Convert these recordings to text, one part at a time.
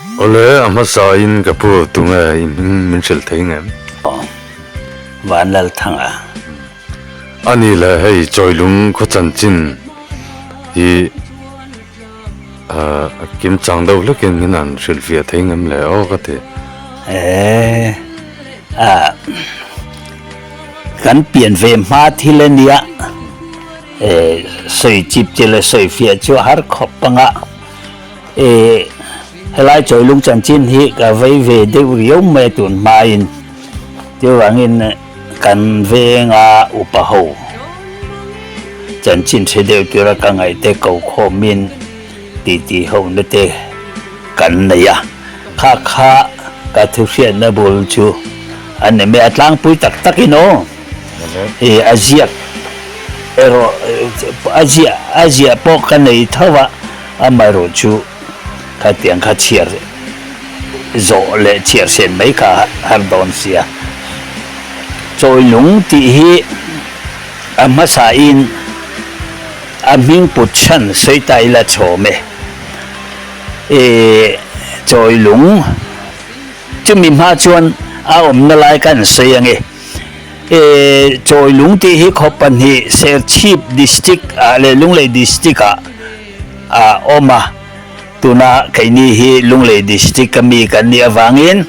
Awle, a hmasain ka pu tunge i hming min hrilh thei ngem? Aw, Vanlalthanga. A ni le, hei Chawilung khaw chanchin hi kim chang deuh hlekin min han hrilhfiah thei ngem le aw ka ti. E, a, kan pian ve hma thil a nia, e, sawi chip che leh sawi fiah chu a har khawp ang a, e, helai Chawilung chanchin hi ka vei ve deuh riau mai a tun hmain, chuvangin Kan venga upa ho chanchin hre deuh tura ka ngaihte ko khawmin titi ho na te kan nei a, kha kha ka thu hriatna bul chu a ni mai a tlangpui tak takin aw i a ziak erawh a ziah a ziah pawh ka nei tho a, amaherawh chu khatiang kha chhiar zawh leh chhiar sen mai kha har dawn sia. Chawilung tih hi a hmasain a hming put chhan sawi ta ila chhawm e. E Chawilung chumi hma chuan a awmna lai kan sawi ange. E Chawilung tih hi khaw pahnih Serchhip District ah leh Lunglei District ah a awm a. Tuna keini hi Lunglei District a mi kan nih avangin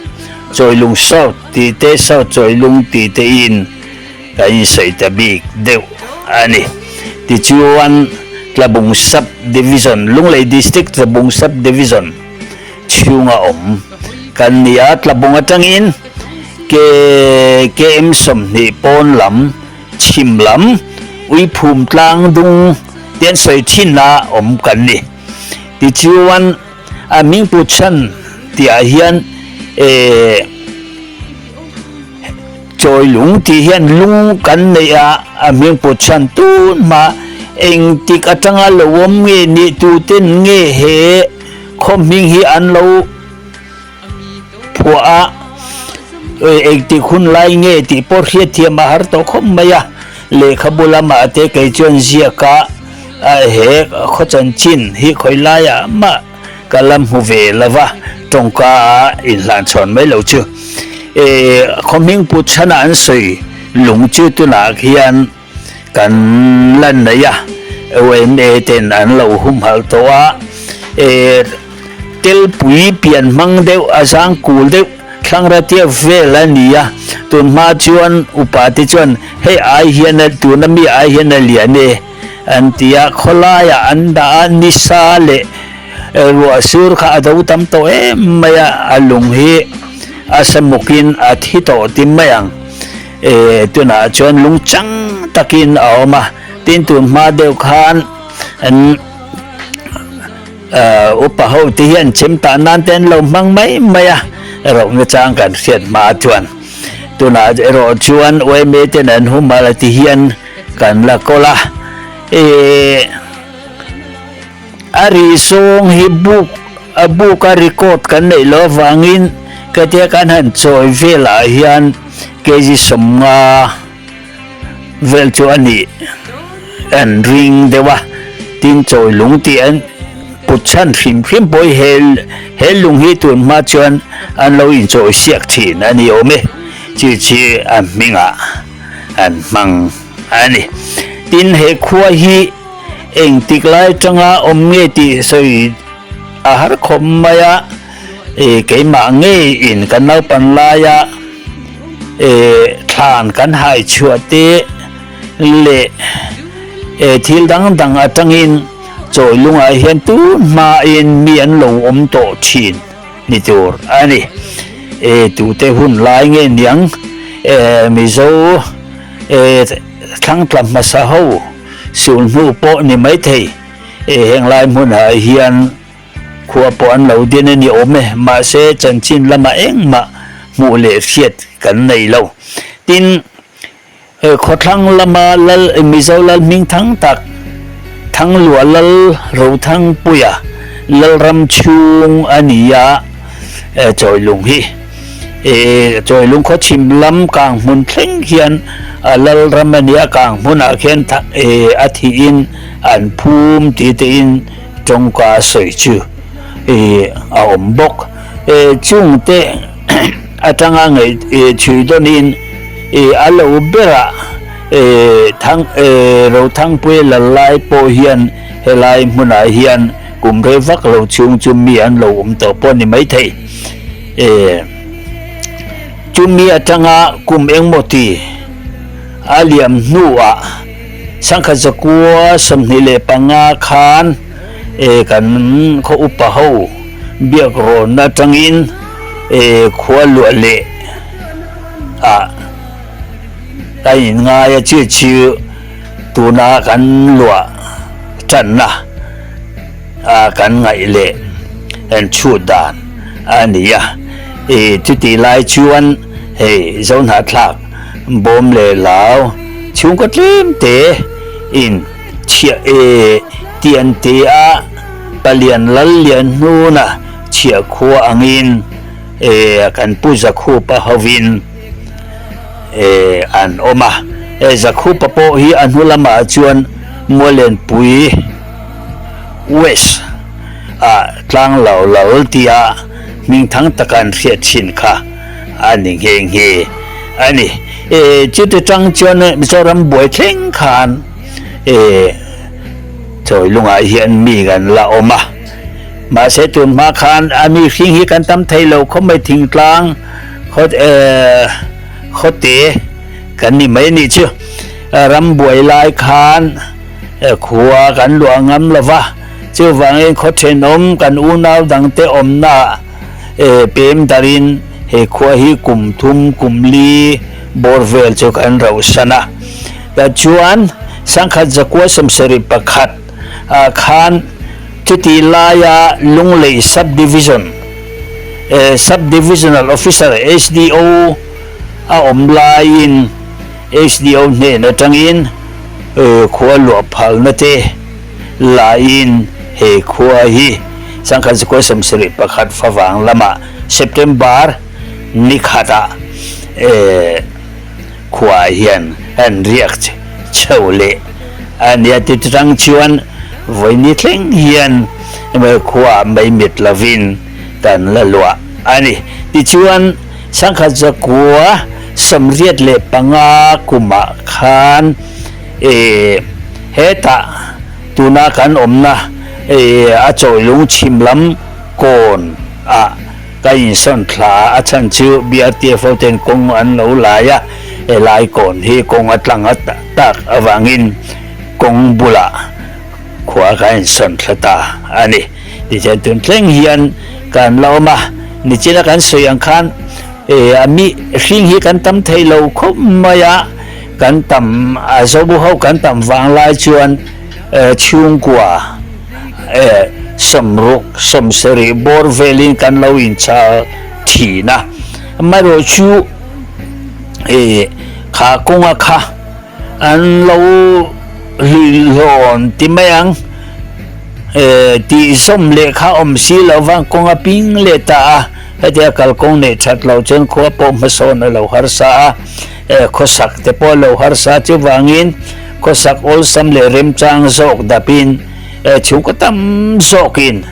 Chawilung South tih te South Chawilung tih te in kan insawi ta bik deuh a ni. Tichuan Tlabung Sub Division, Lunglei District Tlabung Sub Division chhunga awm kan ni a, Tlabung atangin KM 20 pawn lam chhim lam Uiphum tlang dung te an sawi thin a awm kan ni. Tichuan a hming put chhan tihah hian eh Chawilung tih hian lung kan neih a, a hming put chhan tun hma engtik atanga lo awm nge nih tuten nge he khaw hming hi an lo phuah a, engtik hun lai nge tih pawh hriatthiam a har tawh khawp mai a, lehkhabu lamah te kei chuan ziak a, he khaw chanchin hi khawi laiah mah ka la hmu ve lo va, tawngka a inhlan chhawn mai lo chu. Khaw hming put chhanah an sawi lung chu tunah khian kan la nei a, OMA ten an lo humhalh tawh a, telpui pian hmang deuh a zang kul deuh thlangra tiak vel a ni a, tun hma chuan upa te chuan hei ai hian tuna mi ai hian a lian e an ti a, khawlaiah an dah a, nisa leh ruah sur kha a do tam tawh em mai a, a lung hi a samukin a thi tawh ti mai ang. E, tunah chuan lungchang takin a awm a, tin tun hma deuh khan an upa ho te hian chhem tah nan te an lo hmang mai mai a, erawh nachang kan hriat hma chuan tunah erawh chuan yma ten an humhalh a ti hian kan la kawl a, e, a ri zawng hi buk a buk a record kan neih loh avangin katia kan han chawi velah hian kg 50 vel chu a nih an ring deuh a, tin chawi lung tih an put chhan hrim hrim pawh hi he he lung hi tun hma chuan an lo inchawi siak thin a ni awm e, chi chi a hmingah an hmang a ni. Tin he khua hi Engtik lai tanga awm nge tih sawi a har khawp mai a, e keimah ngei in kan naupan laia e thlan kan hai chhuah te leh e thil dang dang atangin chawi lungah hian tun hmain mi an lo awm tawh thin ni tur a ni. E tute hun lai nge niang e Mizo e thlang tla hmasa ho Sulhnu pawh ni maithei e henglai hmunah hian khua pawh an lo din a ni awm e, mahse chanchin lamah engmah hmuh leh hriat kan nei lo. Tin, khawthlang lama lal Mizo lal hming thang tak Thangluah Lal Rothangpuia Lalram chhung a ni a, Chawilung hi. E Chawilung khaw chhim lam kang hmun thleng hian a lal ram a nia, kang hmunah khian e a thihin an phum ti tein tawngka sawi chu e a awm bawk. Chungte atanga ngaih chhui dawnin a lo berah Thang Rothangpuia lal lai pawh hian helai hmunah hian kum rei vak lo chhung chu mi an lo awm tawh pawh a ni maithei. Chumi atanga kum engmaw ti a liam hnuah Sangkhat zakua 25 khan kan khaw upa ho biak rawn atangin khua luah leh ah kan inngai a chi chu tuna kan luah tanna a kan ngaih leh an chhut dan a ni a, ih chutih lai chuan hei Zohnahthlak bawm leh lau chhungkaw tlem te in chhiah e tian te a Palian Lal Lian hnuna chhiah khua angin e kan Pu Zakhupa hovin e an awm a, e Zakhupa pawh hi a hnu lamah chuan Mualenpui West ah tlang lo lo tia hming thang taka an hriat thin kha a ni nghe nghe a ni. E chuti tang chuan Mizoram buai thleng khan e chawi lungah hian mi kan la awm a, mahse tun hma khan a mi hring hi kan tam thei lo khawp mai thingtlang khaw e khawte kan ni mai a nih chu. Ram buai lai khan Khua kan luah ngam lo va, chuvangin khaw thenawm kan unau dangte awmna pem darin he khua hi kum thum kum li bawr vel chu kan rauhsan a. Tichuan, Sangkhat Zakua 71 ah khan chuti laia Lunglei Sub-Division, Sub-Divisional Officer, SDO, a awm laiin SDO hnen atangin khua luah phalna te lain he khua hi Sangkhat Zakua 71 favang lamah September ni khatah khua hian an riak chho leh a nia ti tang chuan vawi ni thleng hian khua mai mit lovin kan la luah a ni. Tichuan Sangkhat 1985 kumah khan eh hetah tuna kan awmna eh a chawilung chhim lam kawn ah ka insawn thla a chhan chu BRTF ho ten kawng an lo lai a, helai kawn hi kawng a tlang a tak avangin kawng bulah Khua ka insawn thla ta a ni. Tichuan tun thleng hian kan la awm a, nichina kan sawi ang khan e a mi hring hi kan tam thei lo khawp mai a, kan tam a Zobu ho kan tam vang lai chuan e chhungkua e sawmruk sawmsarih bawr velin kan lo inchhal thin a, amaherawhchu e kha kawnga kha An lo hluihlawn ti mai ang tih zawm leh kha awm si lo vang kawng a ping leh ta a, hetia kalkawng neih that loh chuan khua pawh hmasawn a lo harsa a, khawsak te pawh a lo harsa chuvangin khawsak awlsam leh remchang zawk dapin chhungkaw tam zawkin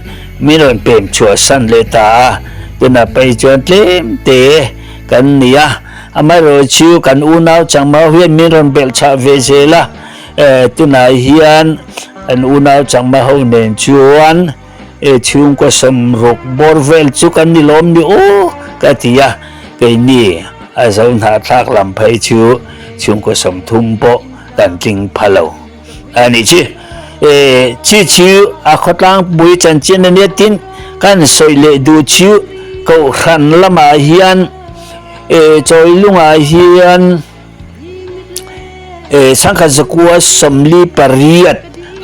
min rawn pem chhuahsan leh ta a, tunah phei chuan tlem te kan ni a. Amaherawhchu kan unau Changmau hian min rawn belh chhah ve zel a, tunah hian kan unau Changma ho nen chuan chhungkaw sawmruk bawr vel chu kan ni lawm ni aw ka ti a, keini a zo hnahthlak lam phei chu chhungkaw 30 pawh kan tling pha lo a nih chu. Chi chu a khawtlangpui chanchin a nia tin kan sawi leh duh chu Kohhran lamah hian E Chawilungah hian e Sangkhat zakua 48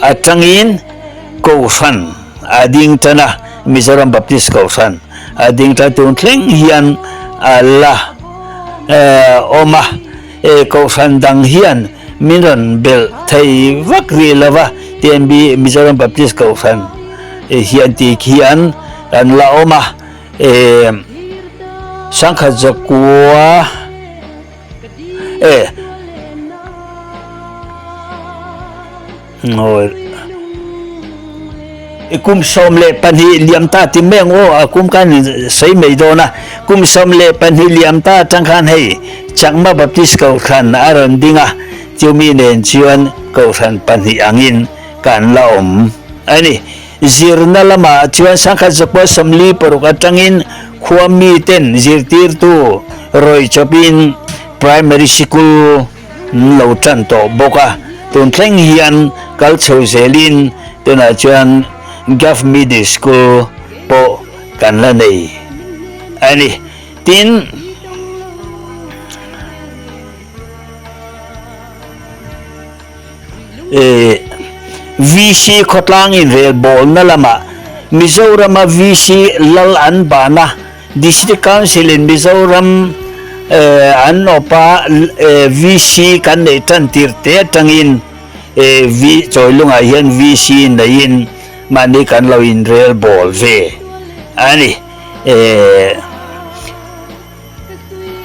atangin Kohhran a ding tan a, Mizoram Baptist Kohhran a ding tan tun thleng hian a la awm a, e Kohhran dang hian min rawn belh thei vak rih lo va, TMB Mizoram Baptist Kohhran hian ti khian an la awm a. E Sangkhat zakua e ngawi. Kum 12 liam ta ti mai ang aw, a kum khan sawi mai dawn a. Kum 12 liam ta atang khan hei Chakma Baptist Kohhran a rawn ding a, chumi nen chuan Kohhran pahnih angin kan la awm a ni. Zirna lamah chuan sangkhat zakua 46 atangin khua miten zirtirtu rawi chawpin Primary Sikul an lo tan tawh bawk a, tun thleng hian kal chho zelin tunah chuan Gov Middle School pawh kan la nei a ni. Tin, VC khawtlang inrelbawlna lamah Mizorama VC lal an ban a, District Council in Mizoram an awp a, VC kan neih tan tir te atangin Chawilungah hian VC neiin mahni kan lo inrelbawl ve a ni.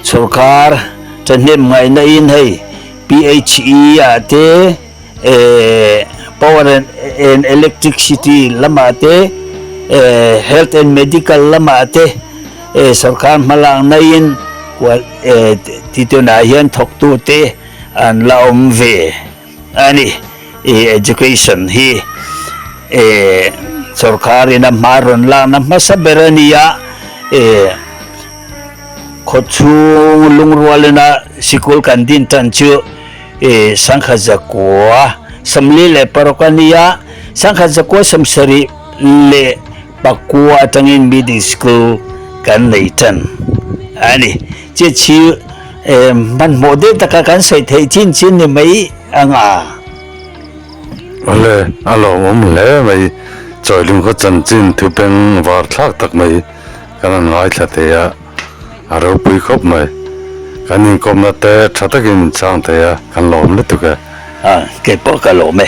Sorkar thahnem ngaihna in hei PHE ah te Power and Electricity lamah te Health and Medical lamah te sorkar hmalakna in ti tunah hian thawktu te an la awm ve a ni. Education hi sorkar in a hma rawn lakna hmasa ber a ni a. Khawchhung lungrualina sikul kan din tan chu sangkhat zakua 46 a ni a, sangkhat zakua 74 atangin middle school kan nei tan a ni. Chi chi hmanhmawh deuh taka kan sawi theih chin chin ni mai anga. Awle, a lawmawm hle mai. Chawilung khaw chanchin thupeng var thlak tak mai. Kan han ngaithla thei a, a ropui khawp mai. Kan inkawmna te tha takin min chhang thei a, kan lawm lutuk e. A, kei pawh ka lawm e.